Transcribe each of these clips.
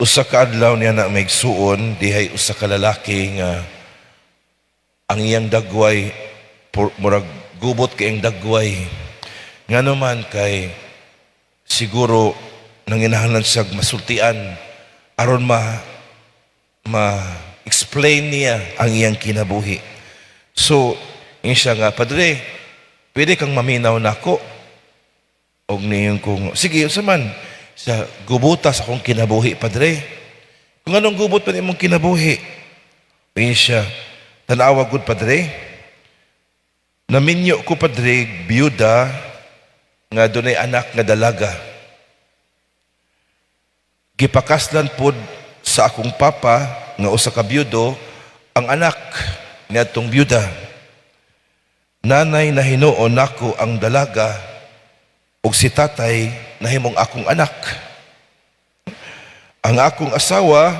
Usa ka adlaw niya na may igsuon, dihay usa ka lalaki nga ang iyang dagway murag gubot kay ang dagway. Ngano man kay siguro nanginahanglan siya masultian aron ma explain niya ang iyang kinabuhi. So, ingon siya nga, "Padre, pwede kang maminaw nako?" Og niingon kong, "Sige, unsa man?" Sa gubuta sa akong kinabuhi, Padre. "Kung anong gubot pa imong kinabuhi?" Ingon siya, "Tanawa gud, Padre. Naminyo ko, Padre, biyuda nga dunay anak nga dalaga. Gipakaslan pod sa akong papa nga usa ka biyudo ang anak niadtong biyuda. Nanay na hinuon nako ang dalaga ug si tatay nahimong akong anak. Ang akong asawa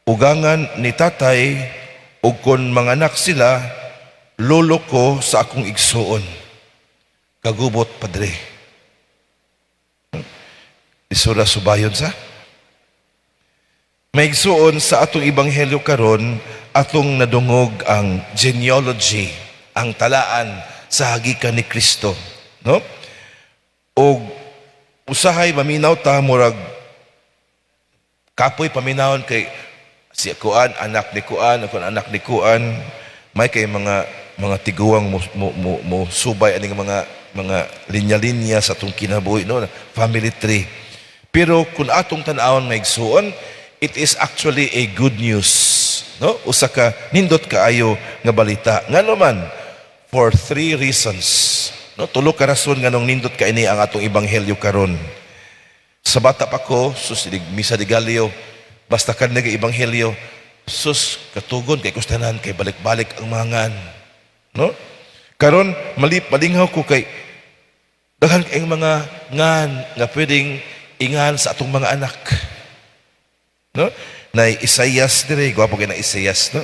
ugangan ni tatay ug kon manganak sila, lolo ko sa akong igsuon. Kagubot, Padre." Isura subayon sa May igsuon, sa atong ebanghelyo karon, atong nadungog ang genealogy, ang talaan sa hagikan ni Kristo, no? Og usahay maminaw ta, murag kapoy paminawon kay si kuan anak ni kuan, ako anak ni kuan. May kay mga tiguang mo subay aning mga linya-linya sa atong kinabuhi, no, family tree. Pero kung atong tan-awon, mga igsuon, it is actually a good news, no, usa ka nindot kaayo nga balita. Ngano man? For three reasons, no, tulo ka rason nganong nindot ka ini ang atong ebanghelyo karon. Sa bata pa ko, sus, Misa de Gallo, basta kan nag ebanghelyo, sus, katugon kay kustanan kay balik-balik ang mga ngan. No? Karon mali malinghaw ko kay daghan kayong mga ngan nga pwedeng ingan sa atong mga anak. No? Na Isaias dire, gwapo kay na Isaias, no?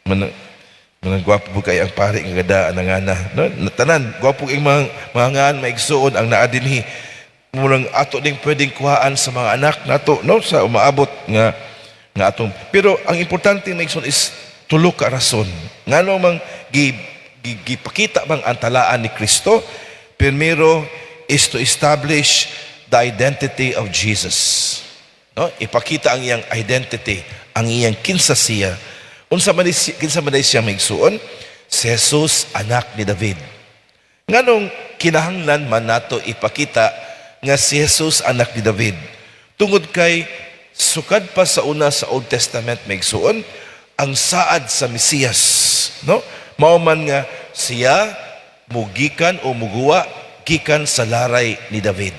Man manang gwapo po kay ang pari nga gada ang ngana, no? Tanan, gwapo kay mga ngan, maigsuon, ang naa dinhi. Murang ato ding pwedeng kuhaan sa mga anak nato, no, sa umaabot nga atong. Pero ang importante, mga igsoon, is tulo ka rason ngano mang gipakita bang ang talaan ni Kristo. Primero is to establish the identity of Jesus, no, ipakita ang iyang identity, ang iyang kinsa siya. Unsa man kinsa man siya, mga igsuon? Si Jesus, anak ni David. Nganong kinahanglan man nato ipakita nga si Jesus anak ni David? Tungod kay sukad pa sa una sa Old Testament, mga igsuon, ang saad sa Mesiyas, no? Mao man nga siya mugikan o muguwa gikan sa laray ni David.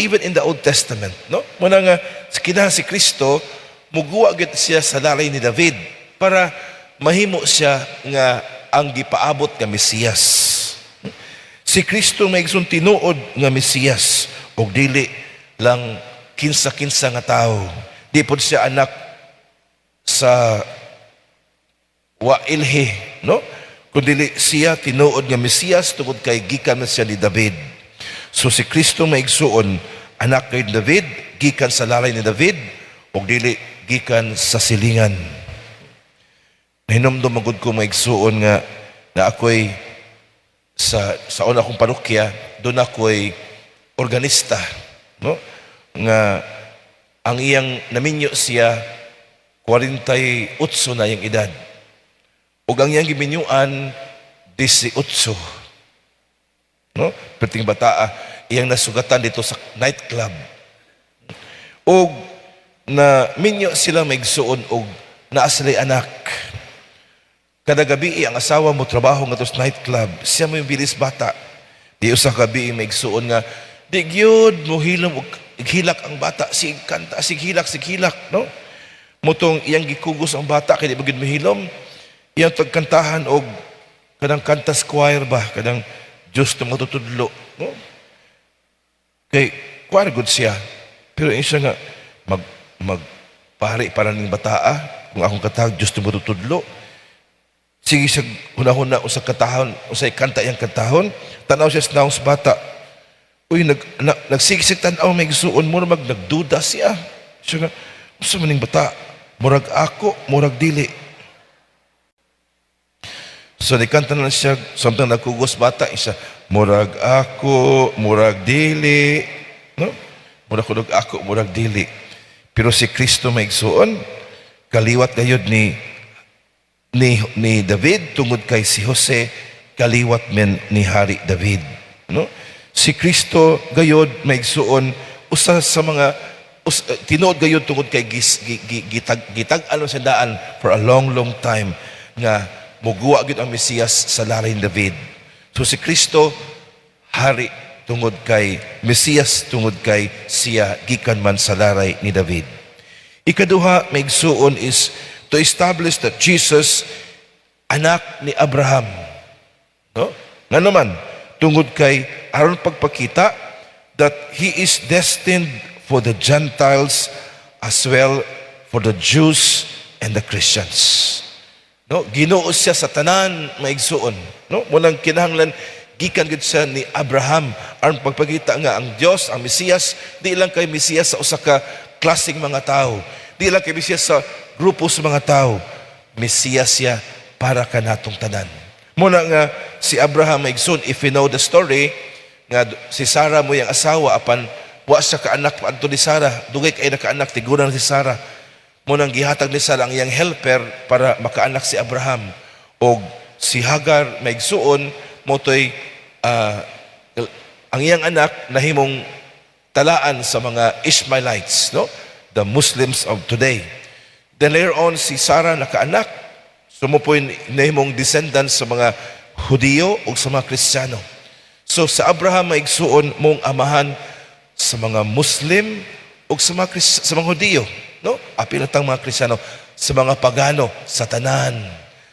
Even in the Old Testament, no? Muna nga kinahanglan si Kristo muguwa gid siya sa laray ni David para mahimo siya nga ang gipaabot nga Mesiyas. Si Kristo, mga igsoon, tinuod nga Mesiyas ug dili lang kinsa-kinsa nga tao. Di pod siya anak sa wailhi, no? Kundi siya tinuod nga Mesiyas tungod kay gikan na siya ni David. So si Kristo, mga igsuon, anak kay David, gikan sa lalay ni David ug dili gikan sa silingan. Nahinomdom magud ko, mga igsuon, nga na ako'y sa una kong parokya, doon ako'y organista, no? Nga ang iyang naminyo siya, 48 na iyang edad. Ug ang iyang giminyuan, 18. No? Perting bataa, iyang nasugatan dito sa nightclub. Og na minyo sila, mga igsuon, og naa sila'y anak. Kada gabi ang asawa mo trabaho nga sa nightclub, siya mo yung bilis bata. Di usa ka gabi, mga igsuon, nga di gyud mo hilom og hilak ang bata, sig kanta, sig hilak, sig hilak, no? Mutong iyang gikugos ang bata kay di ba gyud mohilom. Iyang tagkantahan og kanang kantas choir ba, kanang Diyos na matutudlo, no? Kay choir good siya. Pero siya nga mag mag pari para ning bataa kung akong katag Diyos na matutudlo. Sige siya hunahuna usa katahon, usay kanta iyang kantahon, tanaw siya sa naong sa bata. Uy, nagsigisig tanaw, mga igsuon, mo mag nagduda siya. Siya nga, "Unsa man ning bata? Murag ako, murag dili." So nikanta na lang siya, samtang nagkugos bata, isa, "Murag ako, murag dili." No? Murag kunog ako, murag dili. Pero si Kristo, mga igsuon, kaliwat gayud ni David tungod kay si Jose kaliwat men ni Hari David, no? Si Kristo gayud, mga igsuon, usa sa mga tinuod gayud tungod kay gis, gi, gi, gitag gitag-an sa daan for a long, long time nga muguwa gyud ang Mesiyas sa laray ni David. So si Kristo hari tungod kay Mesiyas, tungod kay siya gikan man sa laray ni David. Ikaduha, mga igsuon, is to establish that Jesus anak ni Abraham. No? Nga naman, tungod kay aron pagpakita that he is destined for the Gentiles as well for the Jews and the Christians. No, Ginoo siya sa tanan, mga igsuon. No, mao nang kinahanglan gikan gid siya ni Abraham aron pagpakita nga ang Dios, ang Mesiyas, di lang kay Mesiyas sa usa ka klaseng mga tao. Di lang kay Mesiyas sa grupo sa mga tao. Mesiyas siya para kanatong tanan. Mao na nga si Abraham, mga igsoon, if you know the story, nga si Sarah mao iyang asawa, apan wa siya kaanak pa adto ni Sarah. Dugay kay nakaanak, tiguran si Sarah. Mao nang gihatag ni Sarah ang iyang helper para makaanak si Abraham. Og si Hagar, mga igsuon, mao to'y ang iyang anak nahimong talaan sa mga Ishmaelites, no? The Muslims of today. Then later on, si Sarah nakaanak. So mao po'y nahimong descendants sa mga Hudiyo o sa mga Kristiyano. So sa Abraham, mga igsuon, mao'ng amahan sa mga Muslim o sa mga Hudiyo, no? Apil na tang mga Kristiyano, sa mga pagano, sa tanan.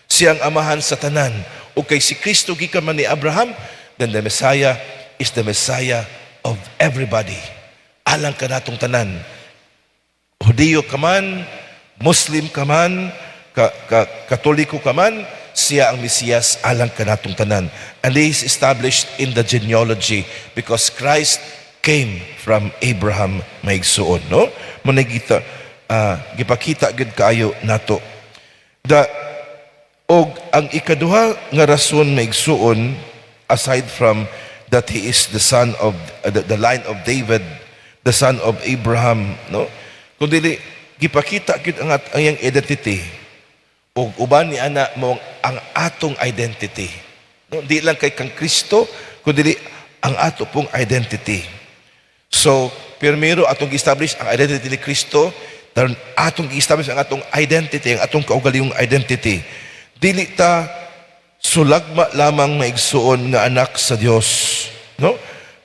Siyang amahan sa tanan. O kay si Kristo gikan man ni Abraham, then the Messiah is the Messiah of everybody. Alang kanatong tanan. Hudiyo ka man, Muslim ka man, Katoliko ka man, siya ang Mesiyas alang kanatong tanan. And he is established in the genealogy because Christ came from Abraham, mga igsuon, no? Mao gita, gipakita gid kaayo nato. Og ang ikaduha nga rason, mga igsuon, aside from that he is the son of the line of David, the son of Abraham, no? Kung dili gipakita gyud ang iyang identity ug uban ni ana mao ang atong identity. No, di lang kay kang Kristo, kundi ang ato pong identity. So, primero atong establish ang identity ni Kristo, dayon atong establish ang atong identity, ang atong kaugalingong identity. Dili ta sulagma lamang, mga igsuon, nga anak sa Dios. No?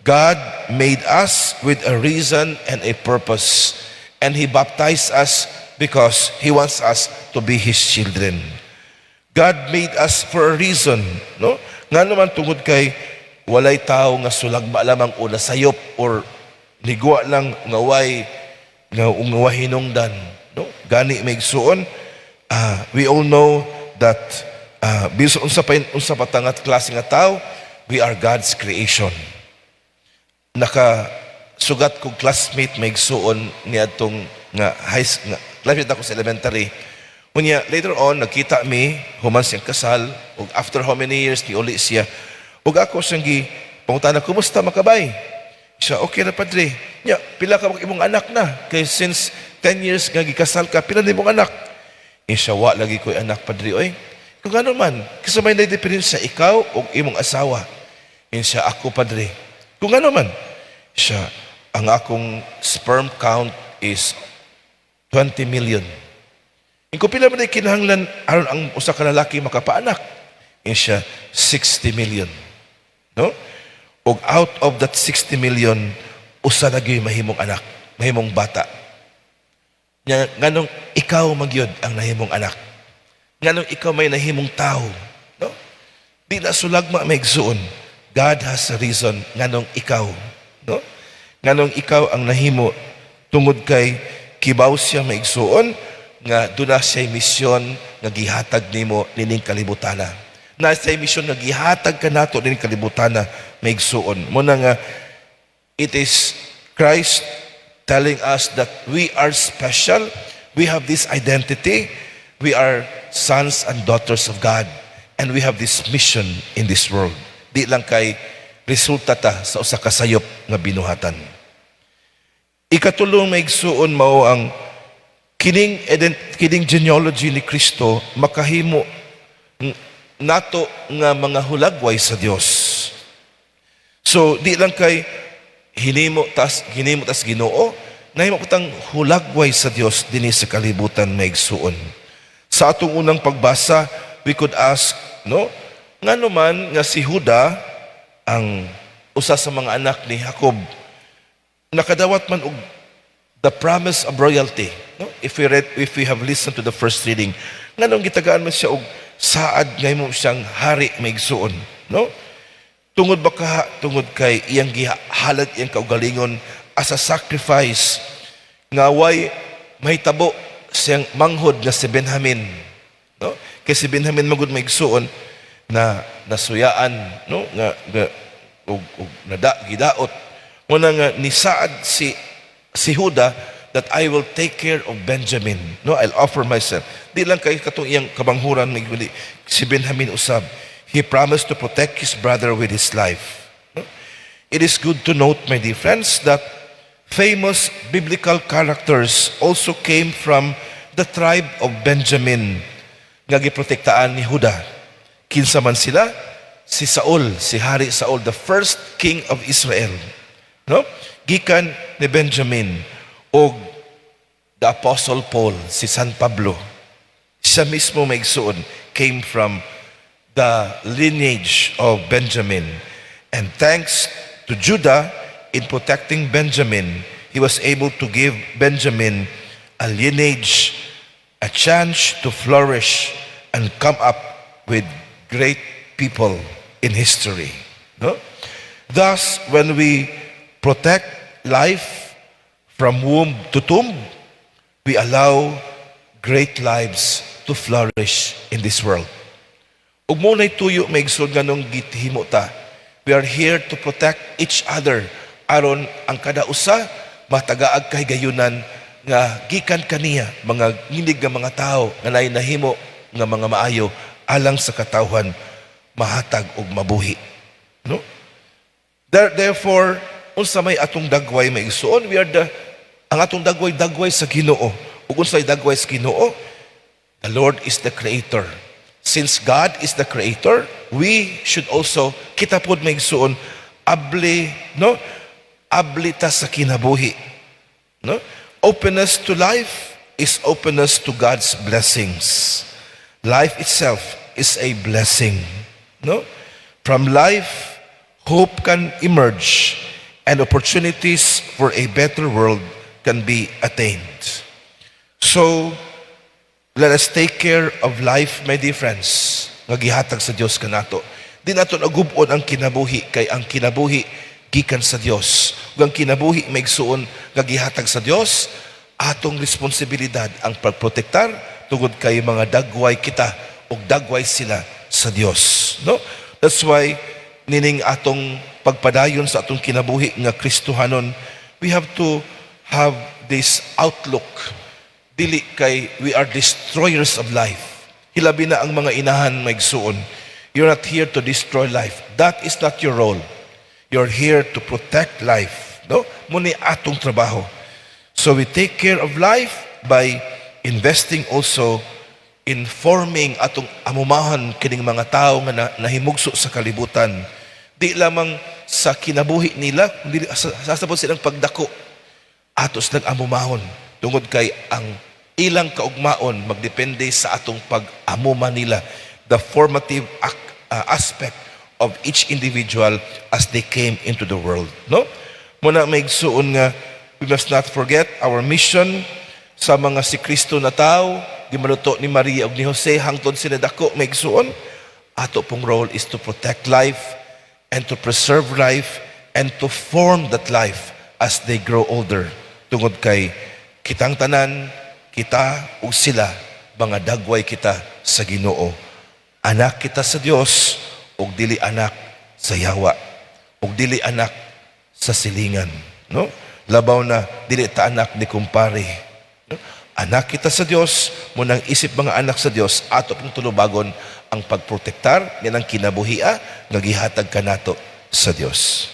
God made us with a reason and a purpose. And He baptized us because He wants us to be His children. God made us for a reason, no? Nga naman, tungod kay walay tao nga sulagma lamang o nasayop or niguwa lang nga way hinungdan, no? Gani, mga igsuon, we all know that bisan unsa pa ta nga klase nga tao, we are God's creation. Naka sugat kong classmate, mga igsuon, niadtong nga high nga classmate ako sa elementary. Unya later on nagkita mi human siyang kasal ug after how many years niuli siya. Ug ako siyang gi pangutana, "Kumusta man ka, bay?" Siya, "Okay na, padre." Nya, "Pila ka imong anak na? Kay since 10 years nga gikasal ka, pila na imong anak?" Eh siya, "Wa lagi ko'y anak, padre, oy." Kung ano man, kasi may diferensya ikaw o imong asawa. Eh siya, "Ako, padre." Kung ano man, siya, "Ang akong sperm count is 20 million." Kung pila man ay kinahanglan aron ang usa ka lalaki makapaanak? Eh siya, "60 million." No? Og out of that 60 million, usa na gyud mahimong anak, mahimong bata. Nya, nganong ikaw magyud ang nahimong anak? Nganong ikaw may nahimong tao? No? Di na sulagma, mga igsuon. God has a reason nganong ikaw. No? Nganong ikaw ang nahimo, tungod kay kibaw siya, mga igsuon, nga duna siya misyon nga gihatag nimo nining kalibutana. Na siya misyon nga gihatag kanato nining kalibutana, mga igsuon. Mao na nga it is Christ telling us that we are special. We have this identity. We are sons and daughters of God. And we have this mission in this world. Di lang kay resulta ta sa usa ka sayop nga binuhatan. Ikatulong, mga igsuon, mao ang kining genealogy ni Kristo makahimo nato nga mga hulagway sa Dios. So di lang kay hinimo tas Ginoo, nahimo tang hulagway sa Dios dinhi sa kalibutan, mga igsuon. Sa atong unang pagbasa, we could ask, no? Ngano man nga si Juda, ang usa sa mga anak ni Jacob, nakadawat man og the promise of royalty, no? If we have listened to the first reading, nganong gitagaan man siya og saad nga himo siyang hari, mga igsuon, no? Tungod ba ka tungod kay iyang gihalad iyang kaugalingon as a sacrifice nga way mahitabo siyang manghod nga si Benjamin, no? Kay si Benjamin magud, mga igsuon, na nasuyaan, no, nga og nada gidaot mo na nga nisaad si Juda that "I will take care of Benjamin," no, "I'll offer myself." Di lang kay katong iyang kabanghuran, may si Benjamin usab. He promised to protect his brother with his life, no? It is good to note, my dear friends, that famous biblical characters also came from the tribe of Benjamin nga giprotektaan ni Juda. Kinsa man sila? Si Saul, si Hari Saul, the first king of Israel, no? Gikan ni Benjamin. Og the Apostle Paul, si San Pablo. Siya mismo, mga igsuon, came from the lineage of Benjamin. And thanks to Judah in protecting Benjamin, he was able to give Benjamin a lineage, a chance to flourish and come up with great people in history. No? Thus, when we protect life from womb to tomb, we allow great lives to flourish in this world. Ug mao nay tuyo, mga igsoon, nganong gihimo ta. We are here to protect each other aron ang kada usa matagaag kahigayunan nga gikan kaniya mga nginig nga mga tao nga naay nahimo nga mga maayo alang sa katawhan mahatag og mabuhi. No? Therefore, unsa may atong dagway, mga igsuon? We are the ang atong dagway, dagway sa Ginoo. Ug unsay dagway sa Ginoo? The Lord is the creator. Since God is the creator, we should also, kita pod, mga igsuon, abli, no? Abli ta sa kinabuhi. No? Openness to life is openness to God's blessings. Life itself is a blessing. No? From life, hope can emerge and opportunities for a better world can be attained. So, let us take care of life, my dear friends, nga gihatag sa Dios kanato. Di nato nagub-on ang kinabuhi kay ang kinabuhi gikan sa Dios. Ug ang kinabuhi, mga igsuon, nga gihatag sa Dios, atong responsibilidad ang pagprotektar tungod kay mga dagway kita ug dagway sila sa Dios. No? That's why nining atong pagpadayon sa atong kinabuhi nga Kristohanon, we have to have this outlook. Dili kay we are destroyers of life. Hilabi na ang mga inahan, mga igsuon. You're not here to destroy life. That is not your role. You're here to protect life. No? Mao ni atong trabaho. So we take care of life by investing also in forming atong amumahan kining mga tao nga nahimugso sa kalibutan. Di lamang sa kinabuhi nila, kundi sa pod silang pagdako. Ato silang amumahon tungod kay ang ilang kaugmaon magdepende sa atong pag-amuma nila, the formative aspect of each individual as they came into the world, no? Mao na, mga igsuon, nga we must not forget our mission sa mga si Kristo na tao gimaluto ni Maria ug ni Jose hangtod sila dako, mga igsuon. Ato pong role is to protect life and to preserve life and to form that life as they grow older tungod kay kitang tanan, kita ug sila, mga dagway kita sa Ginoo. Anak kita sa Dios ug dili anak sa yawa ug dili anak sa silingan, no? Labaw na dili ta anak ni kumpare. No? Anak kita sa Dios, mao nang isip mga anak sa Dios, ato pong tulubagon ang pagprotektar ng kinabuhia nga gihatag kanato sa Dios.